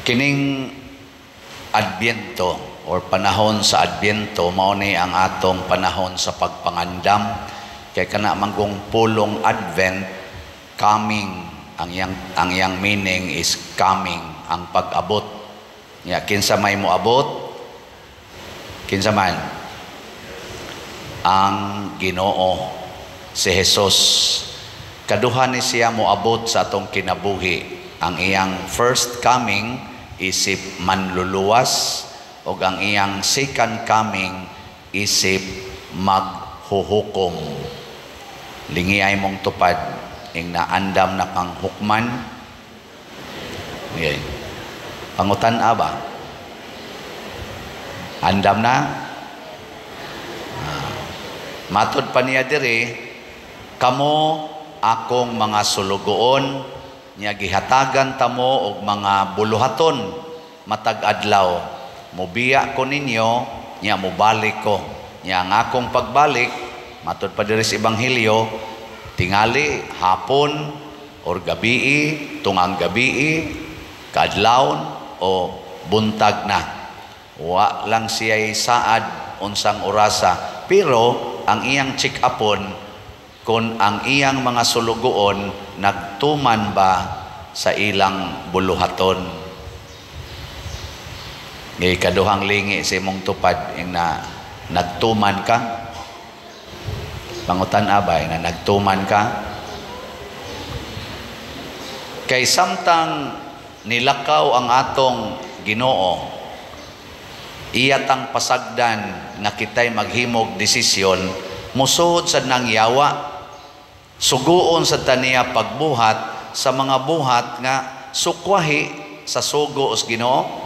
Kining Adbyento or panahon sa Adbyento, mao ni ang atong panahon sa pagpangandam, kay kana manggong pulong Advent, coming, ang iyang meaning is coming, ang pag-abot. Nya kinsa may moabot? Kinsa man? Ang Ginoo, si Jesus. Kaduha ni siya moabot sa atong kinabuhi. Ang iyang first coming isip manluluwas ug ang iyang second coming isip maghuhukom. Lingi ay mong tupad ing naandam na kang hukman. Okay. Pangutan ba? Andam na? Ah. Matod pa niya diri, "Kamo akong mga sulugoon, nya gihatagan tamo og mga buluhaton matag adlaw. Mobiya ko ninyo, nya mobalik ko. Nya ang akong pagbalik," matod pa diri sa Ebanghelyo, "tingali hapon or gabii, tungang gabii, kaadlawon o buntag na." Wa lang siya saad unsang orasa, pero ang iyang check-upon kung ang iyang mga sulugoon nagtuman ba sa ilang buluhaton. Ngay kaduhang lingi sa imong tupad ing na nagtuman ka. Pangutan abay na nagtuman ka. Kay samtang nilakaw ang atong Ginoo, iya tang pasagdan nga kitay maghimog desisyon, musuhod sa nang yawa. Suguon sa taniya pagbuhat sa mga buhat nga sukwahi sa sugo os Ginoo.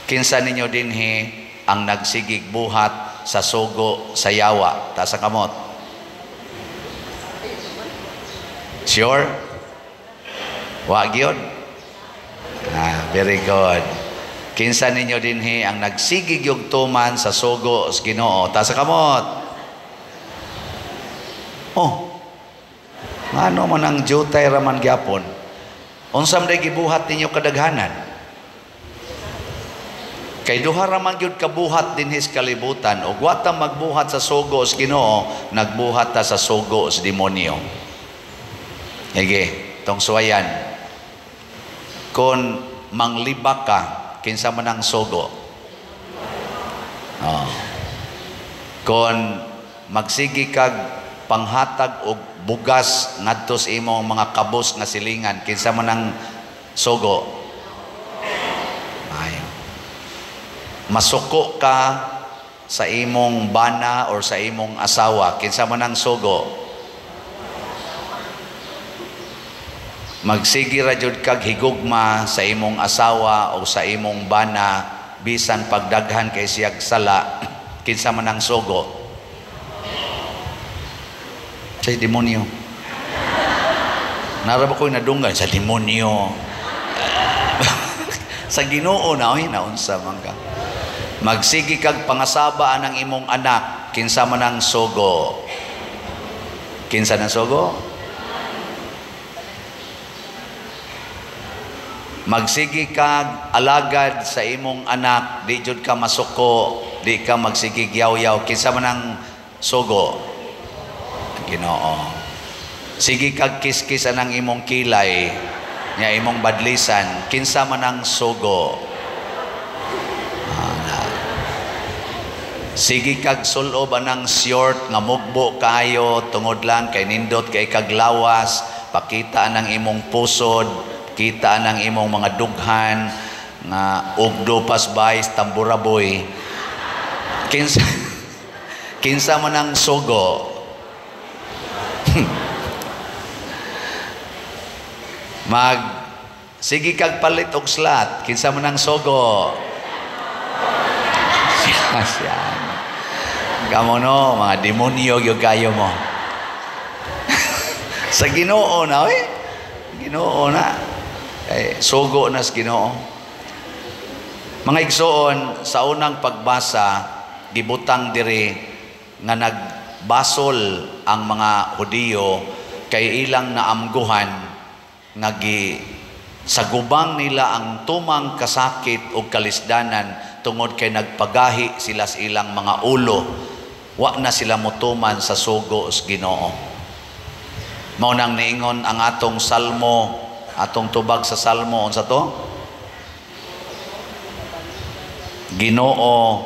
Kinsa ninyo dinhi ang nagsigig buhat sa sugo sa yawa? Taas ang kamot. Sure? Wa gyud? Ah, very good. Kinsa ninyo dinhi ang nagsigig yung tuman sa sugo sa Ginoo? Taas ang kamot. Oh. Ngano man ang jutay raman gyapon? Unsa man gibuhat ninyo kadaghanan? Kay duha ra man gyud kabuhat dinhi sa kalibutan, ug wa ta magbuhat sa sugo sa Ginoo, nagbuhat ta sa sugo sa demonyo. Sige, tong suwayan. Kung manglibak ka, kinsa man ang sugo? Oh. Kung magsigi kag panghatag og bugas ngadto sa imong mga kabos nga silingan, kinsa man ang sugo? Ayo. Masuko ka sa imong bana or sa imong asawa, kinsa man ang sugo? Magsigi ra jud kag higugma sa imong asawa o sa imong bana bisan pagdaghan kay siyag sala, kinsa man ang sugo? Sa demonyo. Nara ba ko'y nadunggan sa demonyo? Sa Ginoo na, oy, naunsa man ka. Magsigi kag pangasaba ang imong anak, kinsa man ang sugo? Kinsa nang sugo? Magsigi kag alagad sa imong anak, di jud ka masuko, di ka magsigig yaw-yaw, kinsa man ang sugo? Ginoo. Sige kag kiskis anang imong kilay, nya imong badlisan, kinsa man ang sugo? Sige kag sulob anang short nga mugbo kaayo tungod lang kay nindot kay kaglawas, pakita anang imong pusod, kita anang imong mga dughan nga ugdo pasbays tamburaboy. Kinsa kinsa man ang sugo? Mag sige kag palit og slat, kinsa man ang sugo? Siya. Kamo no, mga demonyo gyud kayo mo. Sa Ginoo na, oy. Ginoo na. Kay sugo na sa Ginoo. Mga igsoon, sa unang pagbasa, gibutang diri nga nagbasol ang mga Hudiyo kay ilang naamguhan nga gi Sa gubang nila ang tumang kasakit o kalisdanan tungod kay nagpagahi sila sa ilang mga ulo. Wa na sila motuman sa sugo sa Ginoo. Mao nang niingon ang atong salmo, atong tubag sa salmo, unsa to? Ginoo,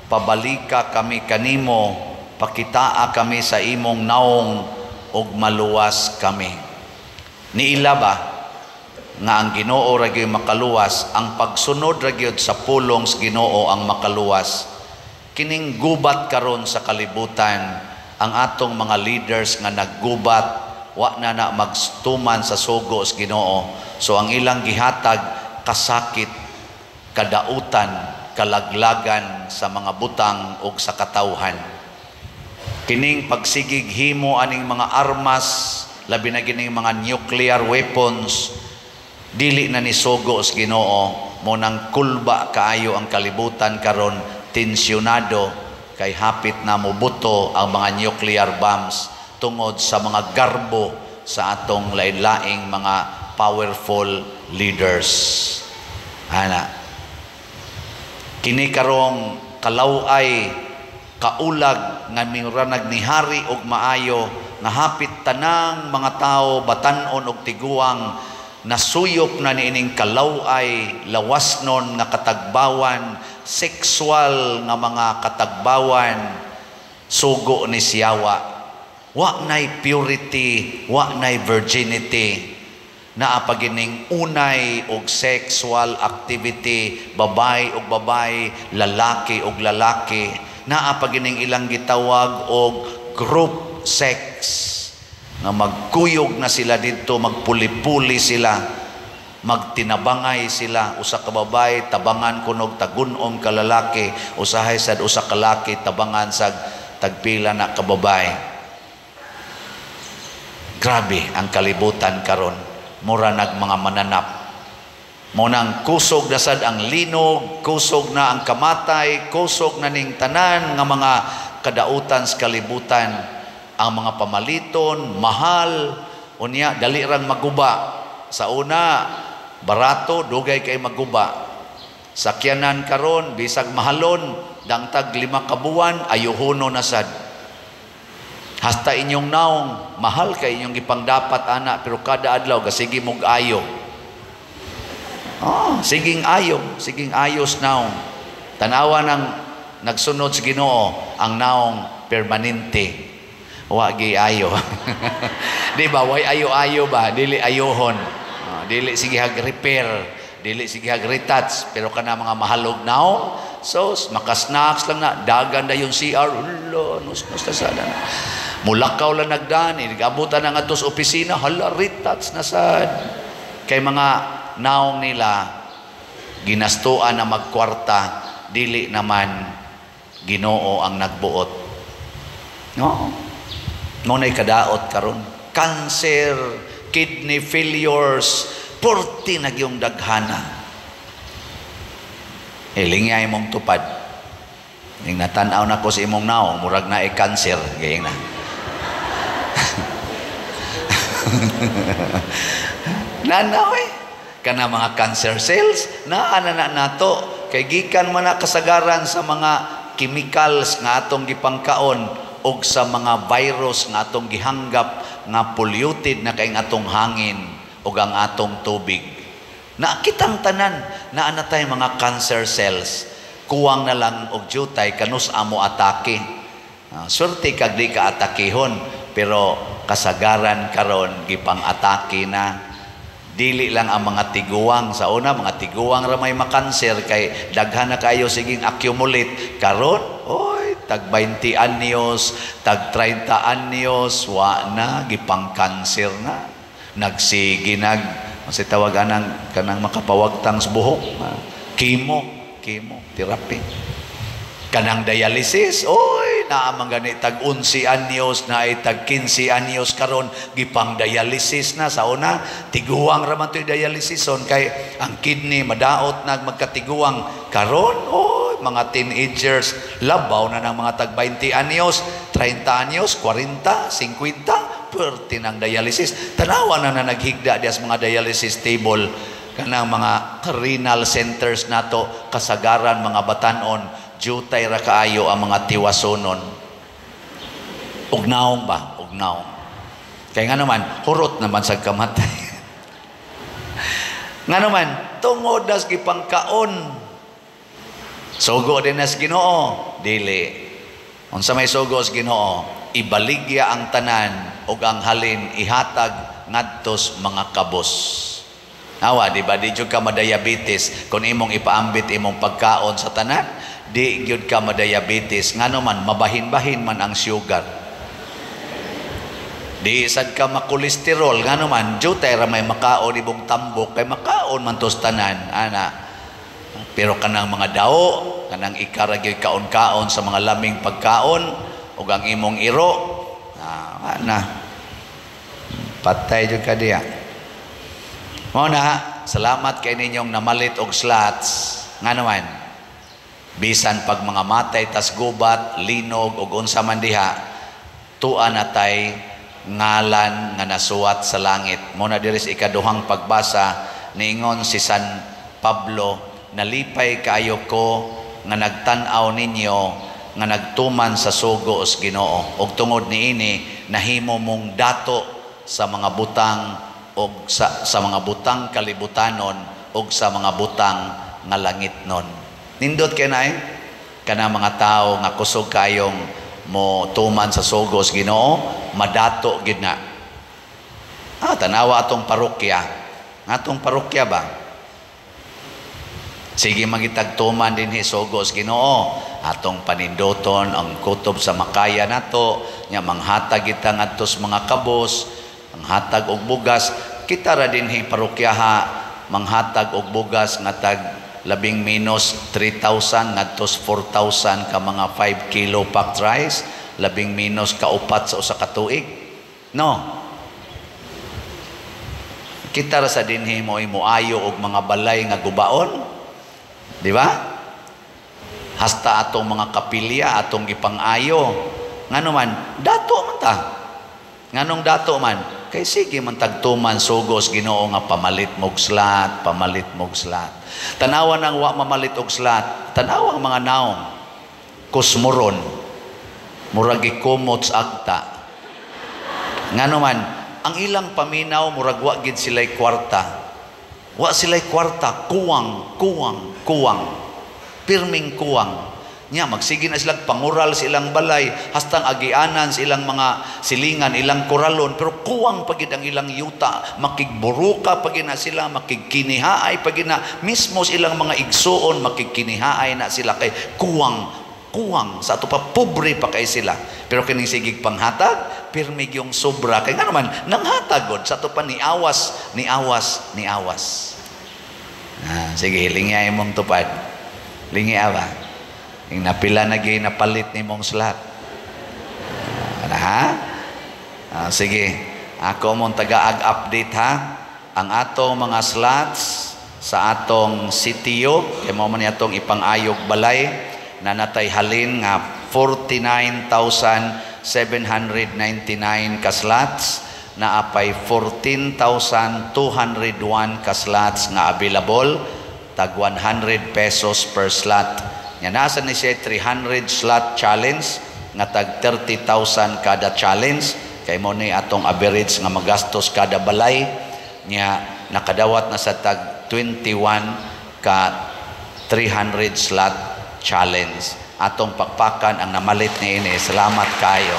pabalika kami kanimo, pakitaa kami sa imong naong ug maluwas kami. Niila ba nga ang Ginoo ra gyud makaluwas, ang pagsunod ra gyud sa pulong sa Ginoo ang makaluwas? Kining gubat karon sa kalibutan, ang atong mga leaders nga naggubat, wa na na magtuman sa sugo sa Ginoo. So ang ilang gihatag, kasakit, kadautan, kalaglagan sa mga butang ug sa katawhan. Kining pagsigig himo aning mga armas, labi na kining mga nuclear weapons, dili na ni sugo sa Ginoo. Mo nang kulba kaayo ang kalibutan karon, tensyonado kay hapit na mobuto ang mga nuclear bombs tungod sa mga garbo sa atong lain-laing mga powerful leaders. Ana, kini karong kalaway, kaulag nga miranag nihari og maayo, nga hapit tanang mga tao, batan-on og tiguang, nasuyop na niining kalaway, lawasnon nga katagbawan, sexual nga mga katagbawan, sugo ni siyawa. Wa nay purity, wa nay virginity. Naa pa gining unay og sexual activity, babay og babay, lalaki og lalaki. Naa pa gining ilang gitawag og group sex, nga magkuyog na sila didto, magpuli-puli sila, magtinabangay sila. Usa ka babay tabangan kunog tagunom ka lalaki, usahay sad usa ka laki tabangan sag tagpila na ka babay. Grabe ang kalibutan karon, mura nag mga mananap. Mo nang kusog na sad ang linog, kusog na ang kamatay, kusog na ning tanan nga mga kadautan sa kalibutan. Ang mga pamaliton, mahal, unya dali rang maguba. Sa una, barato, dugay kay maguba. Sakyanan karon, bisag mahalon, dangtag 5 ka buwan, ayuhono na sad. Hasta inyong naong, mahal kay inyong gipangdapat ana, pero kada adlaw gasige mog ayo. Oh, siging ayo, siging ayos naong. Tanawa nang nagsunod sa Ginoo, ang naong permanente. Wa gi ayo. Di ba? Way ayo-ayo ba? Dili ayohon. Oh, dili sige hag repair, dili sige hag retouch, pero kana mga mahalog naong, so makasnacks lang na, dagan na yung CR, hulo, nus-nus na sada na. Mulakaw lang nagdaan, nag-abutan na nga to sa opisina, hala, retouch na sad. Kay mga naong nila, ginastuan na magkwarta, dili naman Ginoo ang nagbuot. No? Ngunay kadaot karon. Cancer, kidney failures, 40 na gyung daghana. Hilingay imong tupad. Ning natan-aw na ko sa imong naong, murag na e cancer. Gayeng na. Nanaw eh. Kana mga cancer cells, naa na na nato. Kay gikan man na kasagaran sa mga chemicals nga atong gipangkaon og sa mga virus nga atong gihanggap nga polluted na kay atong hangin og ang atong tubig. Nakitang tanan, naa na tay mga cancer cells. Kuwang na lang og jutay kanus amo atake. Swerte kag di ka atakehon, pero kasagaran karon gipang-atake na. Dili lang ang mga tiguang. Sa una, mga tiguang ra may makanser kay daghan na kayo siging accumulate. Karon, oy, tag 20 anyos, tag 30 anyos, wa na gipang-kanser na. Nagsige nag kasi tawag anang kanang makapawagtang sa buhok, chemo, chemotherapy. Kanang dialysis, oy, naa man gani tag 11 anyos, naay tag 15 anyos karon gipang dialysis na. Sa una, tiguang ra man to'y dialysison kay ang kidney madaot nag magkatiguang. Karon, oy, mga teenagers labaw na ng mga tag 20 anyos, 30 anyos, 40, 50, Perti ng dialysis. Tanawa na na naghigda diya sa mga dialysis table kanang mga renal centers nato, kasagaran mga batanon, jutay ra kaayo ang mga tiwasonon. Ug naong ba? Ug naong. Kaya nga naman, hurot naman sa kamatay. Nga naman, tungod nas gipangkaon. Sugo din nas Ginoo, dili. Unsa may sugo sa Ginoo? Ibaligya ang tanan ug ang halin ihatag ngadtos mga kabos. Awa, di ba? Di jud ka madiabetes kung imong ipaambit imong pagkaon sa tanan, di gyud ka madiabetes. Ngano man, mabahin-bahin man ang sugar. Di sad ka makolesterol, ngano man, jutay ra may makaon imong tambok kay makaon man tos tanan, ana. Pero kanang mga dao, kanang ikara gyud kaon-kaon sa mga laming pagkaon ug ang imong iro, ana. Patay jud ka diya. Mao na, salamat kay ninyong namalit og slots. Nga naman, bisan pag mga matay tas gubat, linog og unsa man diha, tua na tay ngalan nga nasuwat sa langit. Mao na diri sa ikaduhang pagbasa, niingon si San Pablo, nalipay kaayo ko nga nagtan-aw ninyo nga nagtuman sa sugo sa Ginoo, ug tungod niini nahimo mong dato sa mga butang og sa mga butang kalibutanon ug sa mga butang nga langitnon. Nindot kay nay kana mga tawo nga kusog kayong mo tuman sa sugo sa Ginoo, madato gid na. Tanawa atong parokya. Atong parokya ba? Sige magitagtuman dinhi sugo sa Ginoo. Atong paninduton ang kutob sa makaya nato, nya manghatag kita ngadto sa mga kabos, manghatag og bugas. Kita ra dinhi parokyaha manghatag og bugas nga tag labing minus 3,000 ngadto 4,000 ka mga 5 kilo packed rice, labing minus kaupat sa usa ka tuig. No. Kita ra sa dinhi mo moayo og mga balay nga gubaon. Di ba? Hasta atong mga kapilya atong gipang-ayo. Ngano man, dato man ta. Nganong dato man? Kay sige man tagtuman sugos Ginoo nga pamalit mog slat, pamalit mog slat. Tanawa nang wa mamalit og slat, tanawa ang mga naong kusmoron. Murag gikumot sa agta. Ngano man, ang ilang paminaw murag wa gid sila'y kwarta. Wa sila'y kwarta, kuwang, kuwang, kuwang. Pirming kuwang. Nya magsige na silang pangural sa ilang balay, hastang agianan sa ilang mga silingan, ilang koralon, pero kuwang pagid ang ilang yuta, makigburuka pagid na sila, makigkinihaay pagid na, mismo sa ilang mga igsuon, makigkinihaay na sila kay kuwang, kuwang, sa ato pa pobre pa kay sila. Pero kining sigig panghatag, pirmig yung sobra, kay nga naman, nanghatag god, sa ato pa niawas, niawas, niawas. Sige, lingi imong tupad. Lingi ba? Yung napila na gay napalit ni mong slot. Ha? Sige. Ako mong taga-ag-update ha. Ang atong mga slots sa atong sitio, kay mo man atong ipang-ayog balay, na natay halin nga 49,799 ka slots, na apay 14,201 ka slots nga available, tag 100 pesos per slot. Nga nasa ni siya 300 slot challenge nga tag 30,000 kada challenge, kay mo ni atong average nga magastos kada balay nya nakadawat na sa tag 21 ka 300 slot challenge. Atong pakpakan ang namalit ni ini. Salamat kayo.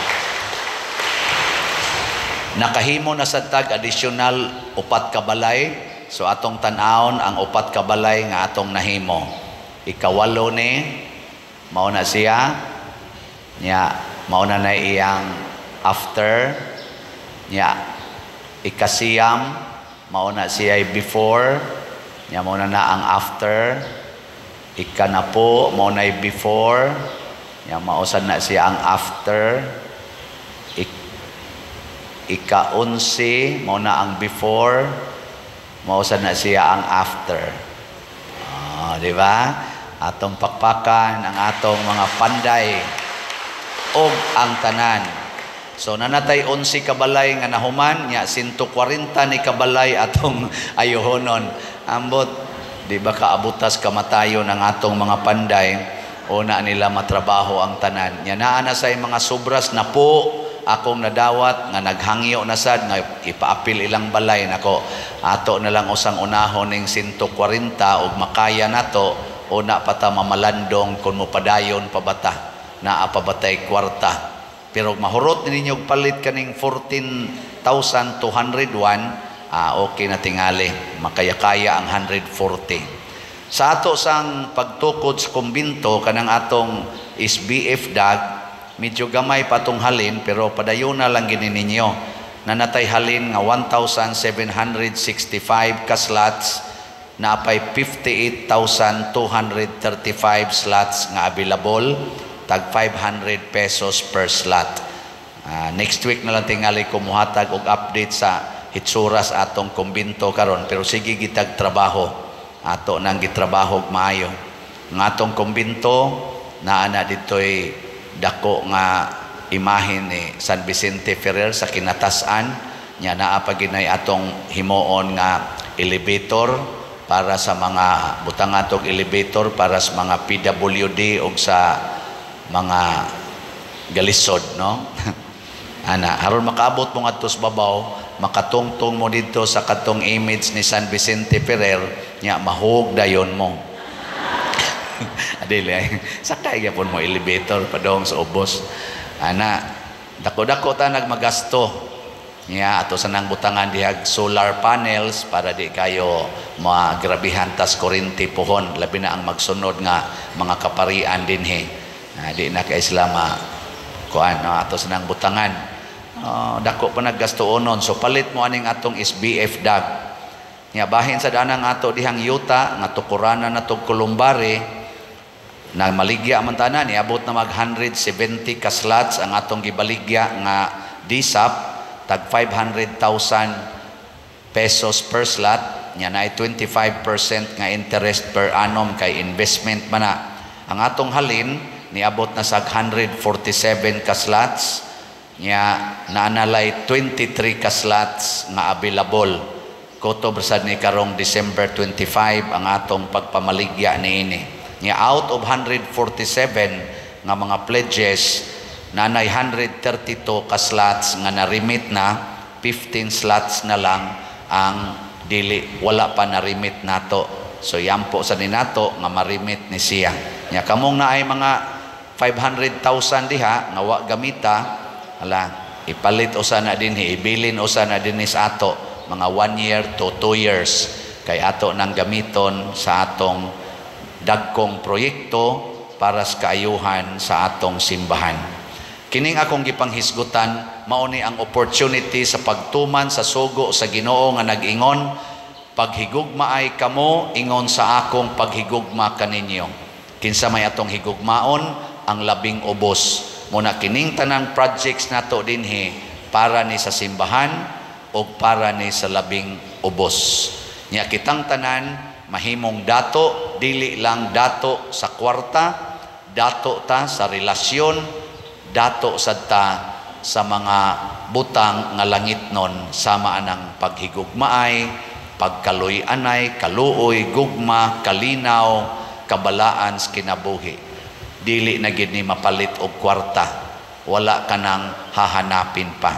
Nakahimo na sa tag additional upat ka balay. So atong tan-awon ang upat ka balay nga atong nahimo. Ikawalo ni mao na siya nya, mao na na iyang after nya. Ikasiyam mao na siya before nya, mao na na ang after. Ikanapo mao na before nya, mao sad na siya ang after. Ikaunsi mao na ang before, mao sad na siya ang after. Di ba? Atong pakpakan ang atong mga panday og ang tanan. So nanatay 11 kabalay nga nahuman nya, 140 ni kabalay atong ayohonon. Ambot di ba kaabutas kamatayon ang atong mga panday o na nila matrabaho ang tanan. Nya naa na say mga sobras na po akong nadawat nga naghangyo na sad nga ipaapil ilang balay nako. Ato na lang usang unahon ning 140 ug makaya nato o na pata mamalandong kung mopadayon pa bata, naa pa batay kwarta. Pero mahurot ninyo palit kaning 14,201, okay na tingali, makaya-kaya ang 140. Sa ato sang pagtukod sa kumbinto kanang atong SBF dag, medyo gamay pa tong halin pero padayon na lang gini ninyo. Nanatay halin nga 1,765 ka slots, naapay 58,235 slots nga available, tag 500 pesos per slot. Next week na lang tingali ko muhatag og update sa hitsuras atong kumbinto karon, pero sige gitag trabaho, ato nang gitrabaho og maayo. Ang atong kumbinto naa na ditoy dako nga imahen ni San Vicente Ferrer sa kinatasan nya, naa pa ginay atong himuon nga elevator para sa mga butang atong elevator para sa mga PWD og sa mga galisod, no? Ana, aron makaabot mo ngadto sa babaw, makatungtong mo didto sa katong image ni San Vicente Ferrer nya, mahug dayon mo. Adili ay sakay gyapon mo elevator padong sa ubos. Ana, dako-dako ta nagmagasto nya ato sa nang butangan dihag solar panels para di kayo magrabihan tas kuryente pohon, labi na ang magsunod nga mga kaparian dinhi. Di na kay sila ma kuan, no, ato sa nang butangan. Dako pa naggastuonon, so palit mo aning atong SBF dag. Nya bahin sa danang ato dihang yuta nga tukuranan na tog kolumbari na maligya man tanan, niabot na mag 170 ka slots ang atong gibaligya nga DSAP, tag 500,000 pesos per slot nya, naay 25% nga interest per annum kay investment man na. Ang atong halin niabot na sa 147 ka slots nya, naanalay 23 ka slots nga available. Kutob sad ni karong December 25 ang atong pagpamaligya niini. Nya out of 147 nga mga pledges, nanay 132 ka slots nga na-remit na, 15 slots na lang ang dili wala pa na-remit nato. So yampo sa ninato nga ma-remit ni siya. Nya kamong naay mga 500,000 diha nga wa gamita, hala, ipalit usa na dinhi, ibilin usa na dinhi sa ato mga 1 year to 2 years kay ato nang gamiton sa atong dagkong proyekto para sa kaayuhan sa atong simbahan. Kining akong gipanghisgutan, mao ni ang opportunity sa pagtuman sa sugo sa Ginoo nga nag-ingon, "Paghigugmaay kamo ingon sa akong paghigugma kaninyo." Kinsa may atong higugmaon? Ang labing ubos. Muna kining tanang projects nato dinhi para ni sa simbahan o para ni sa labing ubos. Nya kitang tanan mahimong dato, dili lang dato sa kwarta, dato ta sa relasyon, dato sad ta sa mga butang nga langitnon sama anang paghigugmaay, pagkaluy-anay, kaluoy, gugma, kalinaw, kabalaan sa kinabuhi. Dili na gid ni mapalit og kwarta. Wala ka nang hahanapin pa.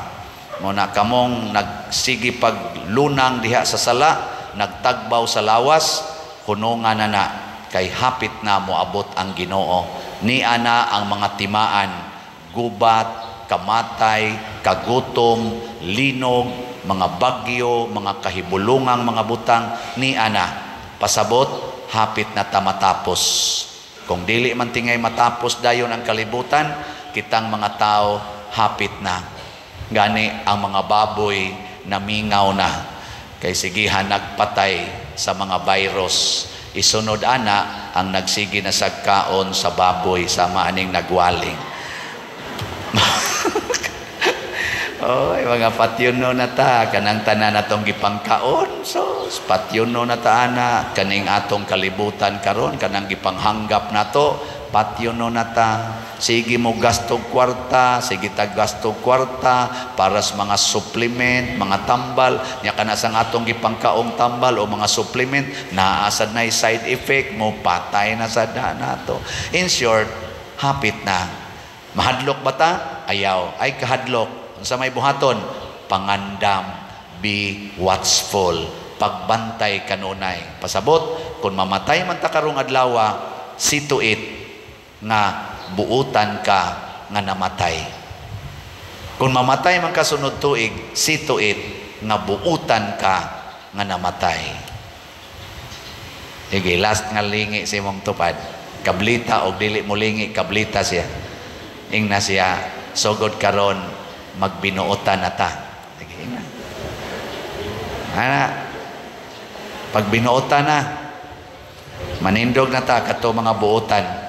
Muna kamong nagsige paglunang diha sa sala, nagtagbaw sa lawas, hunungan na na kay hapit na moabot ang Ginoo. Nia na ang mga timaan, gubat, kamatay, kagutom, linog, mga bagyo, mga kahibulungang mga butang, nia na. Pasabot, hapit na ta matapos. Kung dili man tingay matapos dayon ang kalibutan, kitang mga tao hapit na. Gani ang mga baboy namingaw na kay sigihan nagpatay sa mga virus. Isunod ana ang nagsige na sagkaon sa baboy sama aning nagwali. Oy, mga patyuno na ta kanang tanan atong gipangkaon. So patyuno na ta ana kaning atong kalibutan karon, kanang gipanghanggap nato Patyo no na ta. Sige mo gasto kwarta, sige ta gasto kwarta para sa mga supplement, mga tambal. Nya kana sang atong gipangkaong tambal o mga supplement, naa sad na side effect mo, patay na sa nato. In short, hapit na. Mahadlok ba ta? Ayaw. Ay kahadlok. Unsa may buhaton? Pangandam, be watchful. Pagbantay kanunay. Pasabot, kung mamatay man ta karong adlaw, see to it nga buutan ka nga namatay. Kung mamatay man ka sunod tuig, see to it nga buutan ka nga namatay. Sige, last nga lingi sa imong tupad. Kablita o dili mo lingi, kablita siya. Ingna siya, sugod karon magbinuotan na ta. Sige, ingna. Ana, pag binuotan na, manindog na ta kato mga buotan.